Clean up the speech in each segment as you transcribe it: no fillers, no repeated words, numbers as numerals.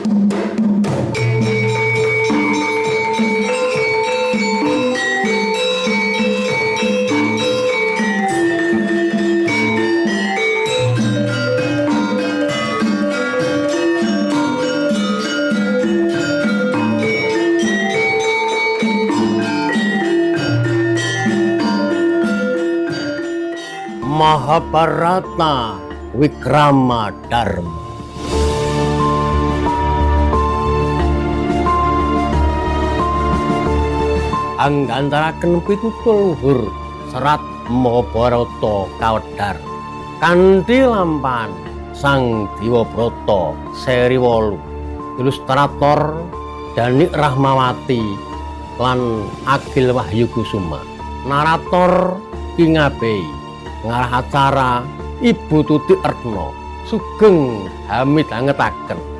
Mahabharata Wikrama Dharma. Anggantaraken pitutur luhur serat Mahabharata kawedhar kanthi lampahan Sang Dewabrata seri 8, ilustrator Danik Rahmawati lan Agil Wahyu Kusuma, narator Ki Ngabei, ngarah acara Ibu Tuti Retno. Sugeng hamidhangetaken.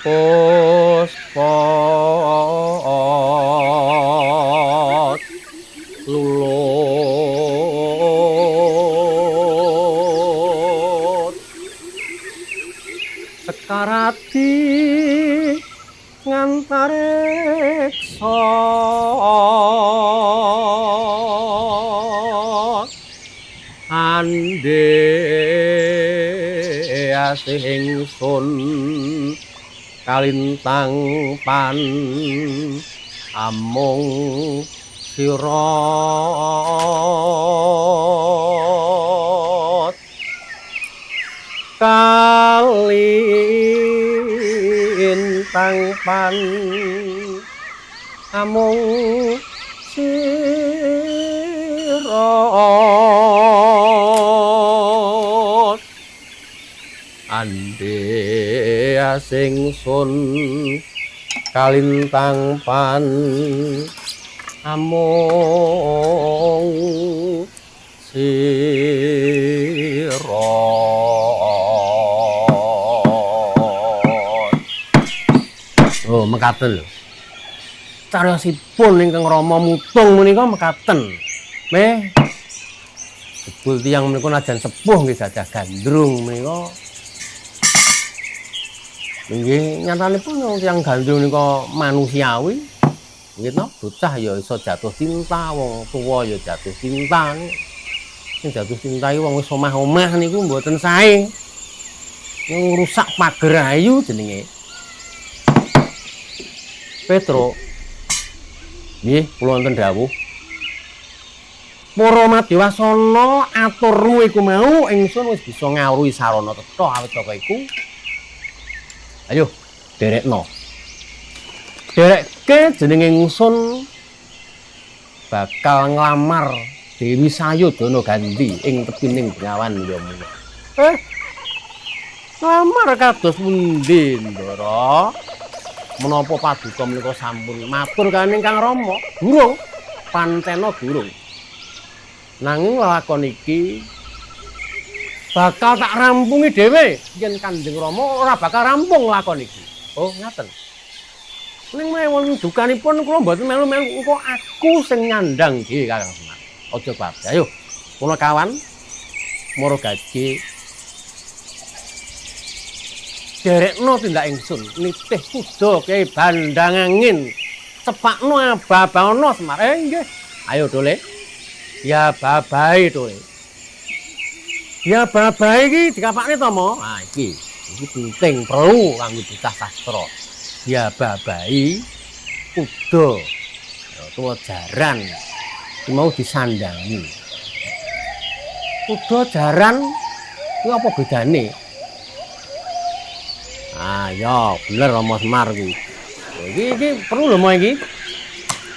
Puspa lulut sekarati ngantareksa andhe asih ingsun kalintang pan amung sira kalintang pan amung sira andhe asing sun kalintang pan amung sira. Oh, mekaten lho. Cariyosipun ingkang Rama Mutung menika mekaten. Meh jebul tiyang menika najan sepuh nggih jadah gandrung menika. Nggih, nyatanipun tiyang gandrung nika manusiawi. Nggih to, bocah ya iso jatuh cinta, wong tuwa ya jatuh cinta. Sing jatuh cinta iki wong wis omah-omah niku mboten sae. Ngrusak pager ayu jenenge. Petro. Nggih, kula wonten dawuh. Para madewasana aturmu iku mau ingsun wis bisa ngawruhi sarana tetha awit saka iku. Ayo, derekno. Derekke jenenge ingsun bakal nglamar Dewi Sayodana Gandhi ing tepining Bengawan Yamuna. Nglamar kados pundi, Ndara? Menapa paduka menika sampun matur kaliyan Kang Rama? Durung, pantena durung. Nanging lelakon iki bakal tak rampungi dhewe. Yen Kanjeng Rama ora bakal rampung lakon iki. Oh, ngaten. Ning mewon dukanipun kula mboten melu-melu, engko aku sing nyandang dhewe Kakang Semar. Aja kuwatir. Ayo, kula kawan mara gaji. Derekno tindak ingsun nitih kuda Kyai Bandang Angin. Cepakno aba-abana Semar. Nggih. Ayo dole. Ya babae dole. Ya babae iki dikapakne to, Mo? Ah iki. Iki penting perlu kanggo bocah sastra. Ya babae kuda utawa jaran iki mau disandangi. Kuda jaran kuwi apa bedane? Ah ya, bener Rama Semar kuwi. Iki perlu lho Mo iki.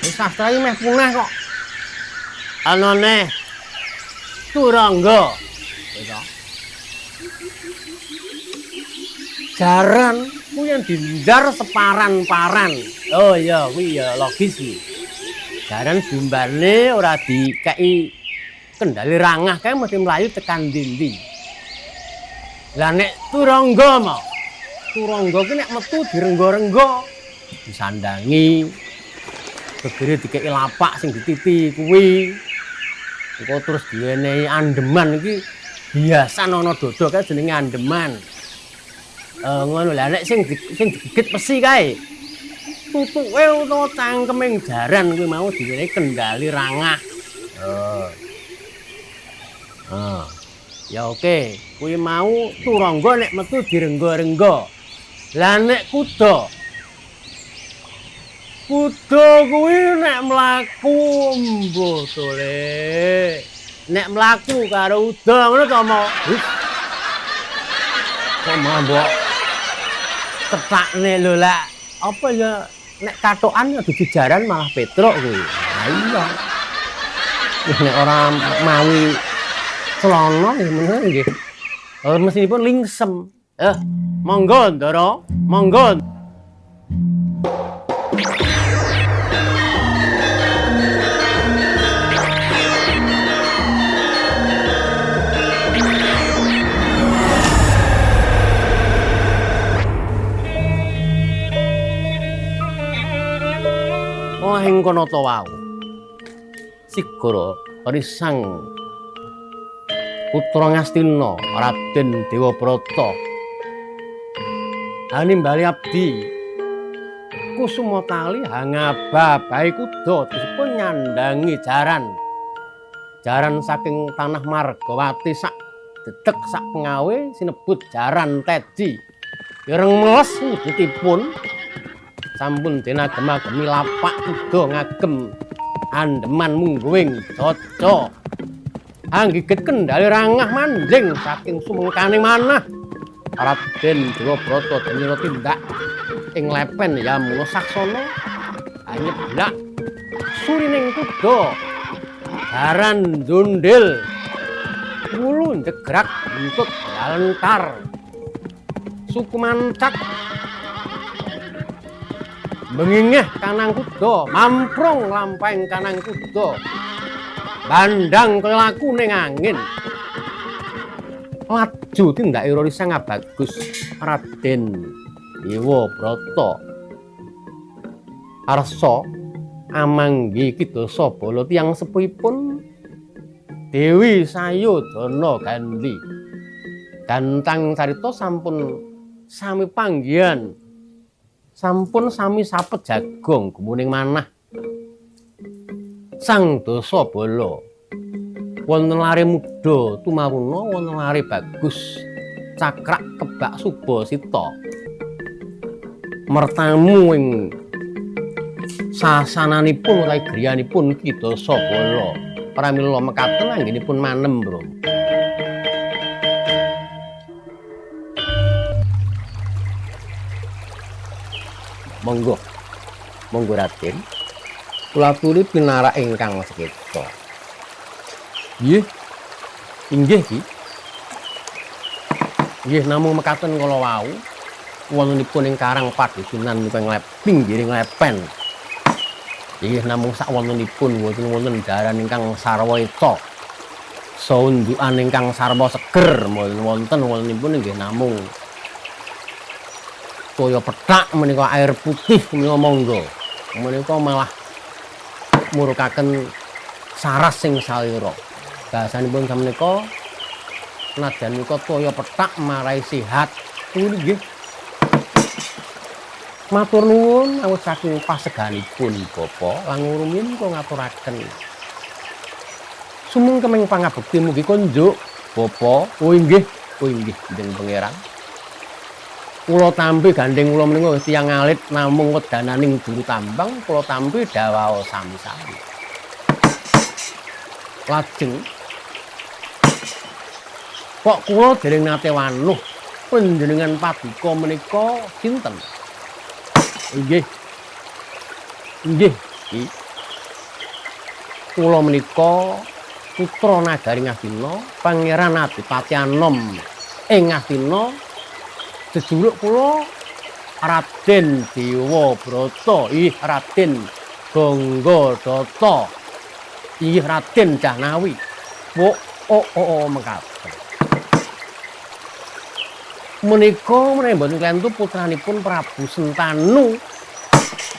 Wis sastra iki meh punah kok. Anane Turangga. Wis. Jaran kuwi yang dinjar separan-paran. Oh iya, kuwi ya logis kuwi. Jaran bumbane ora dikeki kendali rangah kae mesti mlayu tekan ndi-ndi. Lah nek turangga mau, turangga ki nek metu direngga-rengga, disandangi, gegere dikeki lapak sing dititi kuwi. Engko terus diwenehi andeman iki biasa ana dodo kae jenenge andeman. Ngono lah nek sing digigit pesi kae. Tutuke utawa cangkeming jaran kuwi mau diwenehi kendali rangah. Oh. Ah. Ya oke, kuwi mau turangga nek metu direngga-rengga. Lah nek kuda, kuda kuwi nek mlaku mbuh to le. Nek mlaku karo uda ngono to mo. Kok mambok tetakne lho lak. Apa ya nek katokan ya dudu jaran malah petruk kuwi. Ha iya. Nek ora mawi celana ya menawa nggih. Mesinipun lingsem. Monggo Ndara, monggo. Wah ing kono to wau. Sigara risang putra Ngastina Raden Dewabrata hanimbali abdi Kusuma Tali hangababahi kuda dipun nyandangi jaran. Jaran saking tanah Margawati sak dedeg sak pengawe sinebut jaran tedi. Ireng meles wujudipun sampun denagem-agemi lapak kuda ngagem andeman mungguing caca. Anggigit kendali rangah manjing saking sumengkaning manah. Raden Dewabrata denira tindak ing lepen Yamuna Saksana anyeblak surining kuda jaran ndundil wulu njegrak buntut jalentar suku mancak bengingeh kanang kuda mamprung lampahing kanang kuda bandang kelaku ning angin. Laju tindake Rorisa ngabagus Raden Dewabrata arsa amanggi kidasa bala tiyang sepuhipun Dewi Sayodana Gandhi. Gantang carita sampun sami panggihan, sampun sami sapet jagong gumuning manah. Sang dasa bala wonten lare muda tumaruna, wonten lare bagus cakrak kebak subasita mertamu ing sasananipun utawi griyanipun Ki Dasa Bala. Pramila mekaten anggenipun manem, Bro. Monggo. Monggo Raden. Kula aturi pinarak ingkang seketa. Nggih. Inggih, Ki. Nggih namung mekaten kala wau wontenipun ing karang padusunan menika ing pinggiring lepen. Nggih namung sakwontenipun mboten wonten daran ingkang sarwa eta. Saundukan ingkang sarwa seger mboten wonten, wontenipun nggih namung toya pethak menika air putih menika monggo. Menika malah murukaken saras sing salira. Bahasanipun samenika nadyan menika toya pethak marai sehat. Kuwi nggih. Matur nuwun awit saking paseganipun Bapak langkung rumiyin kula ngaturaken. Sumengkeming pangabekti mugi konjuk Bapak. Oh inggih, oh inggih Kanjeng Pangeran. Kula tampi gandeng kula menika tiyang alit namung wedananing juru tambang, kula tampi dawuh sami-sami. Lajeng kok kula dereng nate wanuh panjenengan paduka menika sinten? Inggih. Inggih, Ki. Kula menika putra nagari Ngastina, Pangeran Adipati Anom ing Ngastina, Jejuluk kula Raden Dewa Brata, ih Raden Gangga Data, ih Raden Jahnawi. Oh, oh, oh, mekaten. Menika menawi mboten klentu putranipun Prabu Sentanu.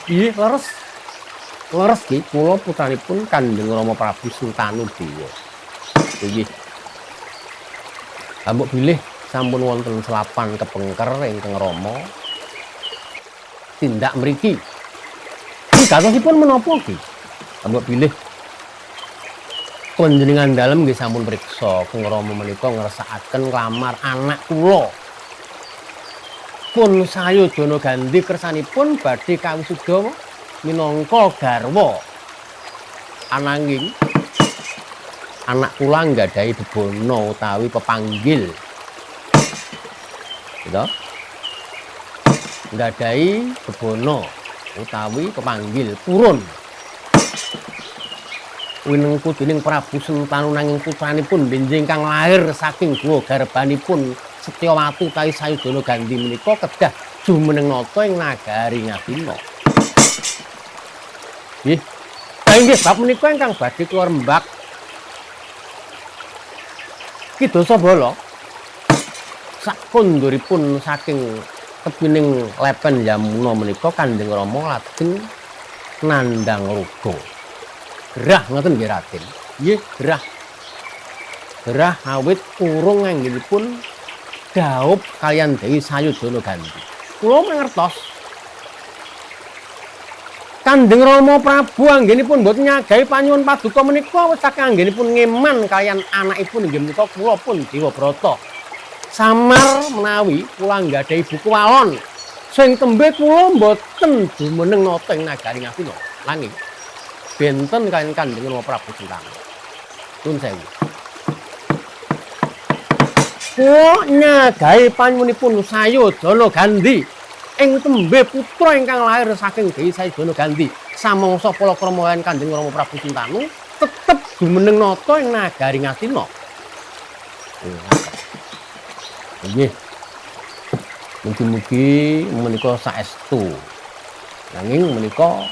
Nggih, leres. Leres nggih, kula putranipun Kanjeng Rama Prabu Sentanu Dewa. Nggih. Mbok bilih sampun wonten selapan kepengker ingkang Rama tindak mriki. Gatosipun menapa nggih? Mbok bilih panjenengan dalem nggih sampun priksa Kang Rama menika ngersakaken nglamar anak kula. Pun Sayodana Gandhi kersanipun badhe kawisuda minangka garwa. Ananging anak kula nggadahi bebana utawi pepanggil. Gitu. Nggadahi bebana utawi pepanggil purun. Winengku dening Prabu Sentanu nanging putranipun benjing kang lahir saking guwa garbanipun Setyawati utawi Sayodana Gandhi menika kedah jumeneng nata ing nagari Ngastina. Nggih. Lah inggih bab menika ingkang badhe kula rembak. Ki Dasabala sakunduripun saking tepining lepen Yamuna menika Kanjeng Rama lajeng nandhang roga. Gerah ngoten nggih Raden. Nggih, gerah. Gerah awit urung anggenipun dhaup kaliyan Dewi Sayodana Gandhi. Kula mangertos. Kanjeng Rama Prabu anggenipun mboten nyagahi panyuwun paduka menika awit saking anggenipun ngeman kaliyan anakipun inggih menika kula pun Dewabrata. Samar menawi kula nggadahi buku walon sing tembe kula mboten jumeneng nata ing nagari Ngastina. Nanging benten kaliyan Kanjeng Rama Prabu Sentanu. Nuwun sewu. Kula nyagahi panyuwunipun Sayodana Gandhi ing tembe putra ingkang lahir saking Dewi Sayodana Gandhi samangsa palakrama kaliyan Kanjeng Rama Prabu Sentanu tetep jumeneng nata ing nagari Ngastina. Nggih. Mugi-mugi menika saestu. Nanging menika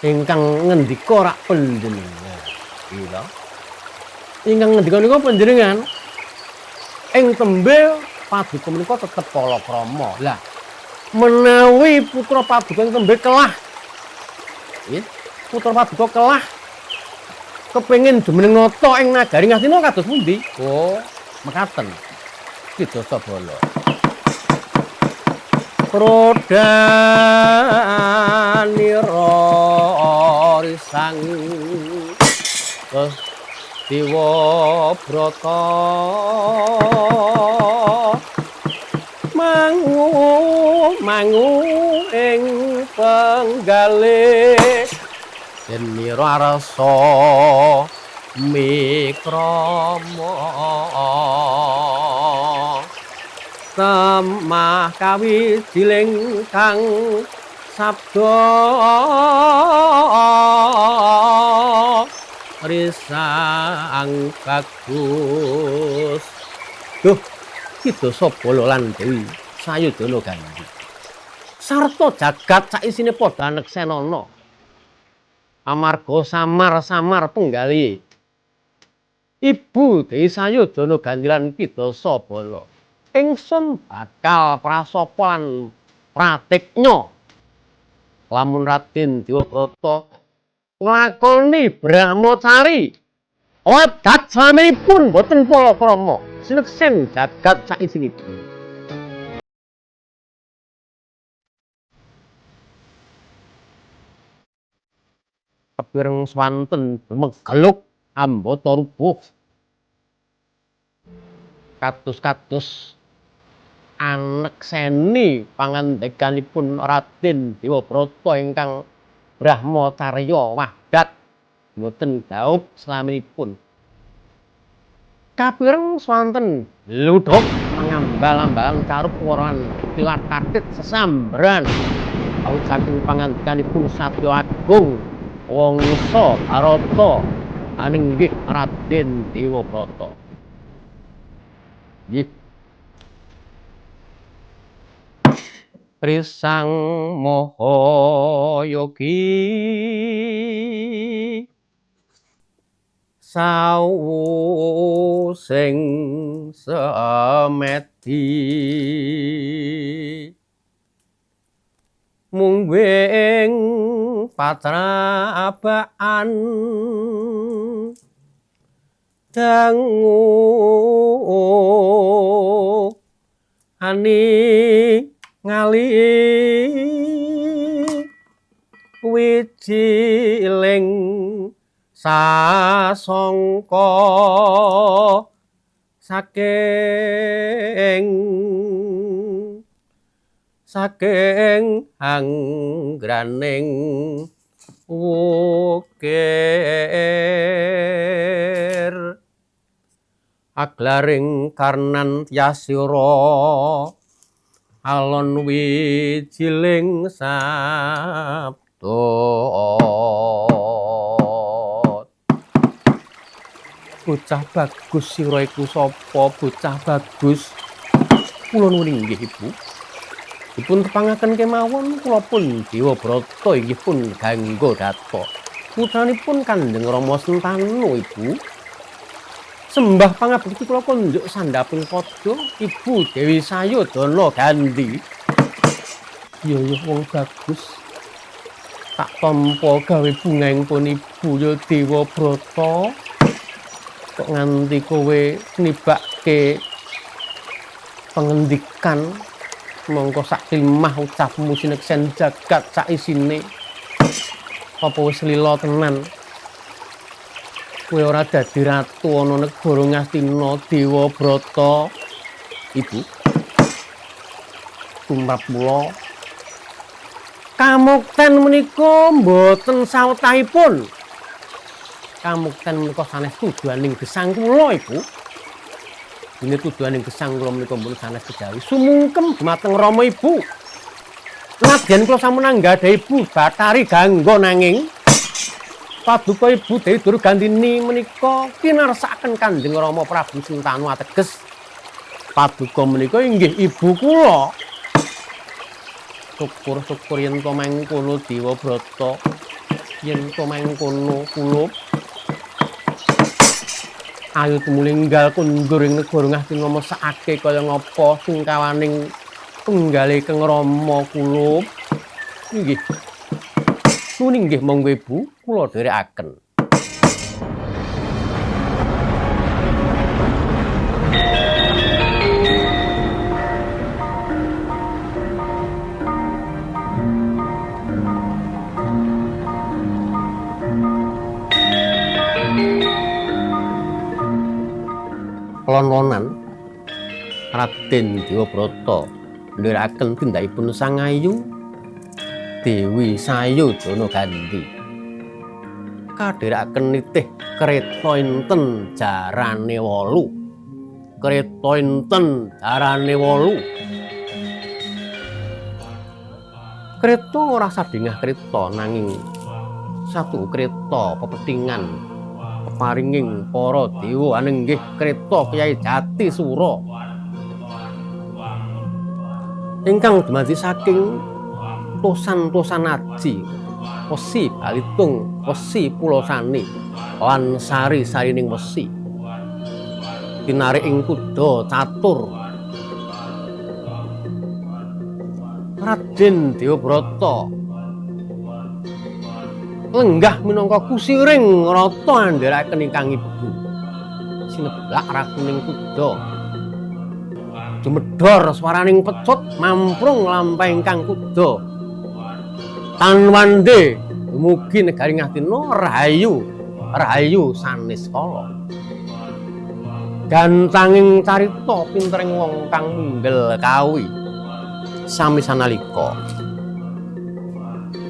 ingkang ngendika rak panjenengan. Nggih to? Ingkang ngendika nika panjenengan. Ing tembe paduka menika tetep palakrama. Lah, menawi putra paduka ing tembe kelah. Nggih, putra paduka kelah kepengin jumeneng nata ing nagari Ngastina kados pundi? Oh, mekaten. Ki Dasabala. Prodanira risang Dewa Brata mangu mangu ing penggalih yen nira rasa mikrama temah kawijiling kang sabda risang bagus. Duh, Ki Dasabala lan Dewi Sayodana Gandhi sarta jagat saisine padha neksenana amarga samar-samar penggalih Ibu Dewi Sayodana Gandhi lan Ki Dasabala. Ingsun bakal prasapa lan pratiknya lamun Raden Dewabrata nglakoni brahmacari wedat slaminipun boten palakrama sineksen jagat saisinipun. Kepireng swanten megeluk ambata rubuh kados-kados anekseni pangandikanipun Raden Dewabrata ingkang brahmacarya wahdat mboten dhaup slaminipun. Kapireng swanten ludhuk mangambal-ambalan carup waran tilar kathit sesambran awit saking pangandikanipun Satya Agung Wangsa Bharata aninggih Raden Dewabrata. Nggih. Risang Maha Yogi sawu sing semedi mungguing patrabaan dangu ani ngali wijiling sasongko saking saking anggraning wukir aglaring karnan yasira alon wijiling sabda. Bocah bagus sira iku sapa? Bocah bagus. Kula nuwun inggih Ibu. Dipun tepangaken kemawon kula pun Dewabrata inggih pun Gangga Data. Putranipun Kanjeng Rama Sentanu Ibu. Sembah pangabekti kula kunjuk sandhaping padha Ibu Dewi Sayodana Gandhi. Ya ya wong bagus. Tak tampa gawe bungahing pun Ibu ya Dewabrata. Kok nganti kowe nibake pengendikan mongko sak limah ucapmu sineksen jagat sak isine. Apa wis lila tenan? Kowe ora dadi ratu ana negara Ngastina Dewabrata. Ibu tumrap kula kamukten menika mboten sawetahipun. Kamukten menika sanes tujuaning gesang kula Ibu. Dene tujuaning gesang kula menika mboten sanes kejawi sumungkem dumateng Rama Ibu. Nadyan kula sampun anggadhahi Ibu Bathari Gangga nanging paduka Ibu Dewi Durgandini menika kinarsakaken Kanjeng Rama Prabu Sentanu ateges paduka menika inggih ibu kula. Syukur-syukur yen to mangkono Dewabrata, yen to mangkono kula ayo tumulinggal kundur ing negara Ngastina mesakake kaya ngapa singkawaning tunggale Kang Rama kula. Inggih. Nuwun inggih monggo Ibu, kula dherekaken. Lon-lonan Raden Dewabrata ndherekaken tindakipun Sang Ayu Dewi Sayodana Gandhi. Kadherekaken nitih kereta inten jarane 8. Kereta inten jarane 8. Kereta ora sadingah kereta nanging satu kereta pepethingan peparinging para dewa anenggih kereta Kyai Jati Sura ingkang dumadi saking tosan-tosan aji wesi balitung wesi pulosani lan sari-sarining wesi tinarik ing kuda catur. Raden Dewabrata lenggah minangka kusiring rata andherekaken ingkang ibu. Sineblak ratuning kuda. Jumedhor swaraning pecut mamprung lampah ingkang kuda. Tanwande dumugi negari Ngastina rahayu, rahayu sanes kala. Gantanging carita pintering wong kang munggel kawi. Sami sanalika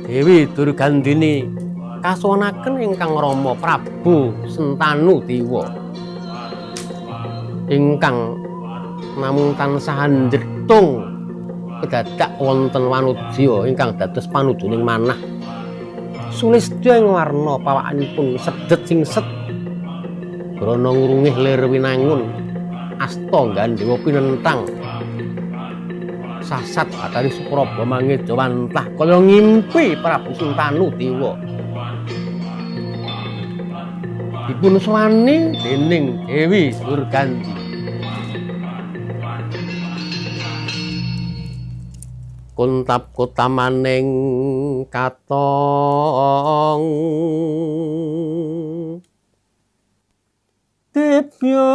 Dewi Durgandini kasuwunaken ingkang Rama Prabu Sentanu Dewa ingkang namung tansah njedhung kedadak wonten wanudya ingkang dados panujuning manah. Sulistya ing warna pawakanipun sedet singset grana ngrungih lir winangun asta gandhewa pinentang. Sasat Bathari Supraba mangejawantah kaya ngimpi Prabu Sentanu Dewa. Dipun sowani dening Dewi Durgandi. Kuntap kutamaning katong dibya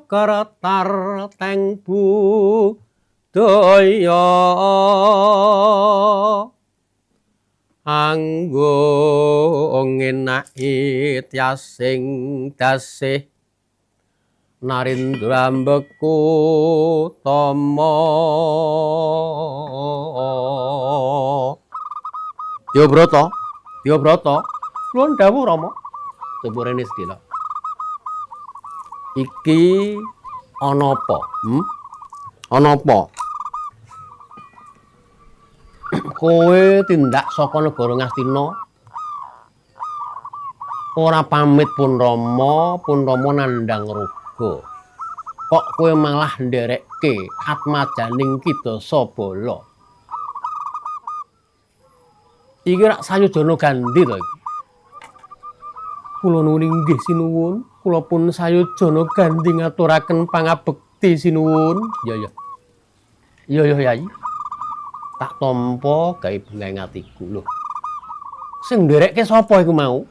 kertar teng budaya anggo ngenaki tyasing dasih Narendra mbeku tama. Dewabrata, Dewabrata, nuwun dawuh Rama. Coba rene sedhela. Iki ana apa? Ana apa? Kowe tindak saka negara Ngastina ora pamit pun Rama, pun Rama nandhang roga. Kok kowe malah nderekke atmajaning Ki Dasabala? Iki rak Sayujana Gandhi to iki. Kula nuwun inggih sinuwun, kula pun Sayujana Gandhi ngaturaken pangabekti sinuwun. Ya ya. Ya ya Yai. Tak tampa gawe bungah atiku lho. Sing nderekke sapa iku mau?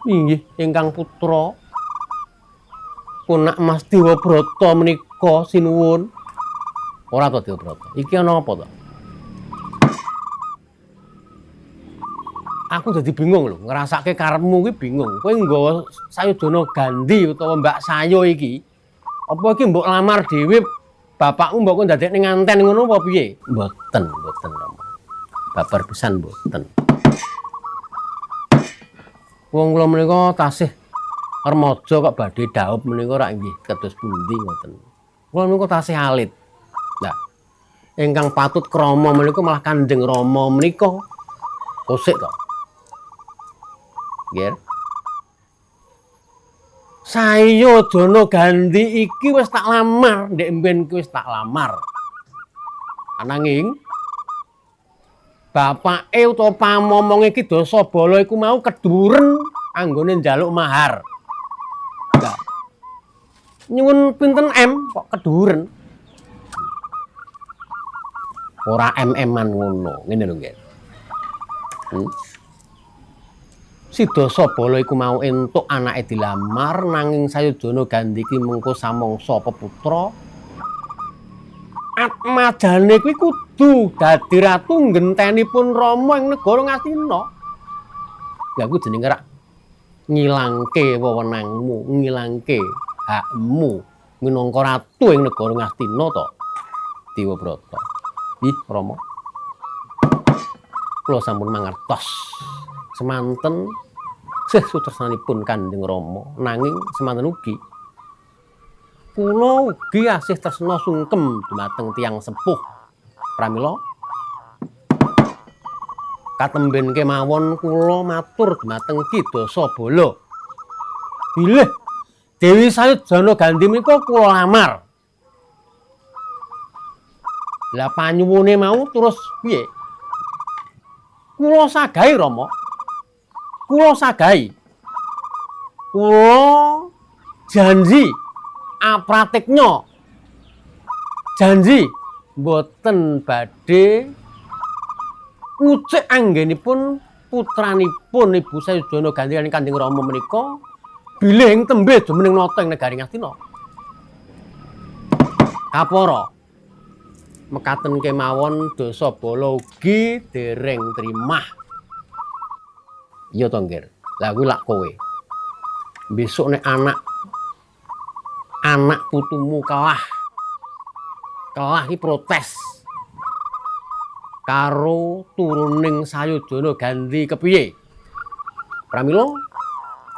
Inggih ingkang putra Punak Mas Dewabrata menika sinuwun. Ora to Dewabrata. Iki ana apa to? Aku dadi bingung lho, ngrasake karepmu kuwi bingung. Kowe nggawa Sayujana Gandhi utawa Mbak Sayo iki. Apa iki mbok lamar dhewe bapakmu mbok kon dadekne nganten ngono apa piye? Mboten, mboten Rama. Babar pisan mboten. Wong kula menika tasih remaja kok badhe dhaup menika rak nggih kados pundi ngoten. Kula menika tasih alit. Lah, ingkang patut krama menika malah Kanjeng Rama menika. Kosik to. Nggih. Sayujana Gandhi iki wis tak lamar, ndek mben iki wis tak lamar. Ananging bapake utawa pamomonge Ki Dasabala iku mau keduren anggone njaluk mahar. Lah, nyuwun pinten M kok keduren? Ora M-M-an ngono, ngene lho nggih. Si Dasabala iku mau entuk anake dilamar nanging Sayujana Gandhi iki mengko samangsa peputra. Atmajane kuwi kudu dadi ratu nggenteni pun Rama ing negara Ngastina. Lah kuwi jenenge rak ngilangke wewenangmu, ngilangke hakmu minangka ratu ing negara Ngastina to. Dewabrata. Ih, Rama. Kula sampun mangertos. Semanten sih sutresnanipun Kanjeng Rama, nanging semanten ugi kula ugi asih tresna sungkem dumateng tiyang sepuh. Pramila katemben kemawon kula matur dumateng Ki Dasabala. Bilih Dewi Sayujana Gandhi menika kula lamar. Lah panyuwune mau terus piye? Kula sagahi Rama. Kula sagahi. Kula janji apratiknya. Janji mboten badhe ngucik anggenipun putranipun Ibu Sayujana Gandhi lan Kanjeng Rama menika bilih ing tembe jumeneng nata ing negari Ngastina. Kapara mekaten kemawon Dasabala ugi dereng trimah. Iya to, Nggir. Lah kuwi lak kowe. Besok nek anak putumu kelah iki protes karo turuning Sayujana Gandhi kepiye? Pramila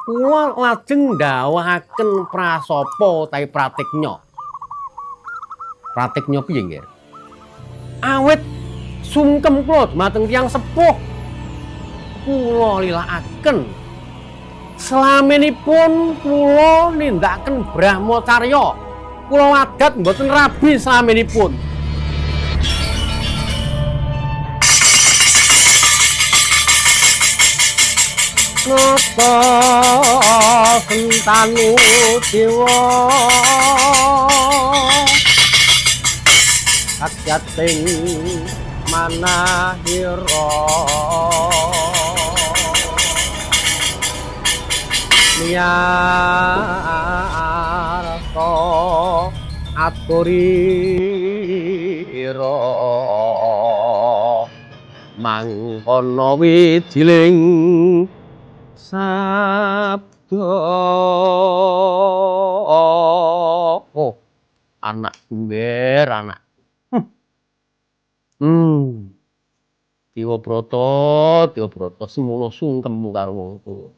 kula lajeng ndhawuhaken prasapa utawi pratiknya. Pratiknya piye, Nggir? Awit sungkem kula dumateng tiyang sepuh kula lilakaken. Slaminipun kula nindakaken brahmacarya. Kula wagat mboten rabi slaminipun. Nata Sentanu Dewa Kakyating manahira miyarsa aturira mangkono wijiling sabda. Oh, anak ber anak. Dewabrata, Dewabrata semono sungkemmu karo wong tuwa.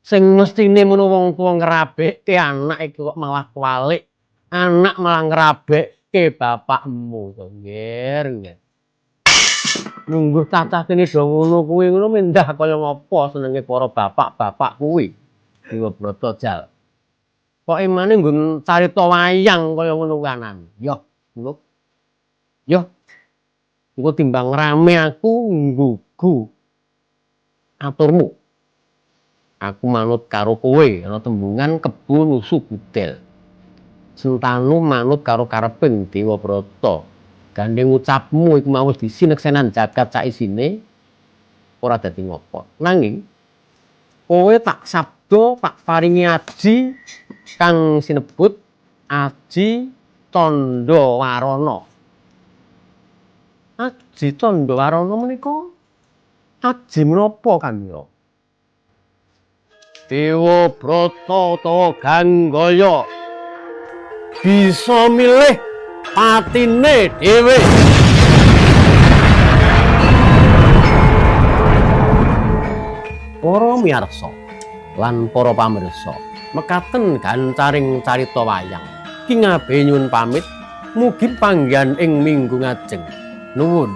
Sing mestine menawa wong tuwa ngrabekke anak iki kok malah kuwalik. Anak malah ngrabekke bapakmu to, nggih, nggih. Nunggu cacah kene do ngono kuwi ngono mendah kaya ngapa senenge para bapak-bapak kuwi. Dewabrata jal. Kok emane nggon carita wayang kaya ngono kanan. Yo, engko. Yo. Engko timbang rame aku nggugu aturmu. Aku manut karo kowe, ana tembungan kebo nusu budel. Sentanu manut karo kareping Dewabrata. Gandeng ucapmu iku mau wis disineksenan jagat saisine ora dadi ngopo. Nanging kowe tak sabda tak paringi aji kang sinebut Aji Candha Warana. Aji Candha Warana menika aji menapa Kandha? Dewabrata utawa Ganggaya bisa milih patine dhewe. Para miyarsa lan para pamirsa, mekaten gancaring carita wayang. Ki ngabehi nyuwun pamit, mugi panggihan ing minggu ngajeng. Nuwun.